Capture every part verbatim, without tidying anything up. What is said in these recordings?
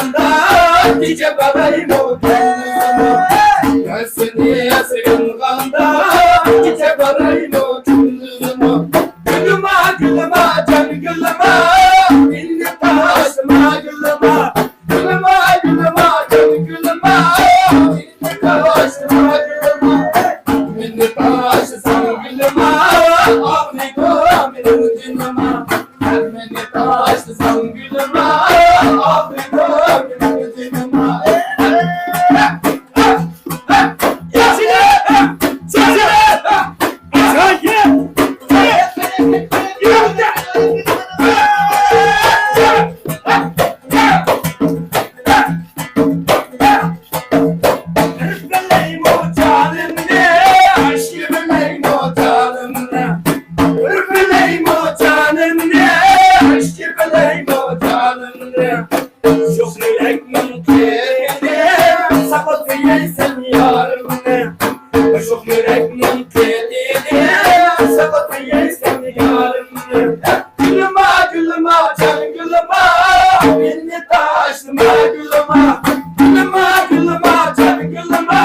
كېچە بارايمۇ كۈندۈزمۇ؟ ياسىنى ياسىغانغاندا، كېچە بارايمۇ كۈندۈزمۇ؟ گۈلىما، گۈلىما، جان گۈلىما، مېنى تاشلىما گۈلىما. گۈلىما، گۈلىما، جان گۈلىما، مېنى تاشلىما گۈلىما. مېنى تاشلىساڭ گۈلىما، ئاغرىيدۇ مېنىڭ جېنىما. مېنى تاشلىساڭ گۈلىما، ئاغرىيدۇ مېنىڭ جېنىما. ئۈركۈلەيمۇ جانىمنى، ئاشكىمىلەيمۇ جانىمنى. ئۈركۈلەيمۇ جانىمنى، ئاشكىمىلەيمۇ جانىمنى. شوخ يۈرەكنىڭ قېنىنى، ساقلاپ سۆيەيسەن يارىمنى. شوخ يۈرەكنىڭ قېنىنى، ساقلاپ سۆيەيسەن يارىمنى. گۈلىما، گۈلىما، جان گۈلىما، مېنى تاشلىما گۈلىما. گۈلىما، گۈلىما، جان گۈلىما،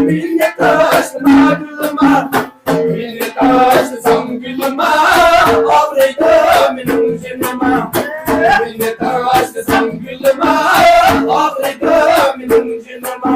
مېنى تاشلىما گۈلىما. مېنى تاشلىساڭ گۈلىما، ئاغرىيدۇ مېنىڭ جېنىما. مېنى تاشلىساڭ گۈلىما، ئاغرىيدۇ مېنىڭ جېنىما.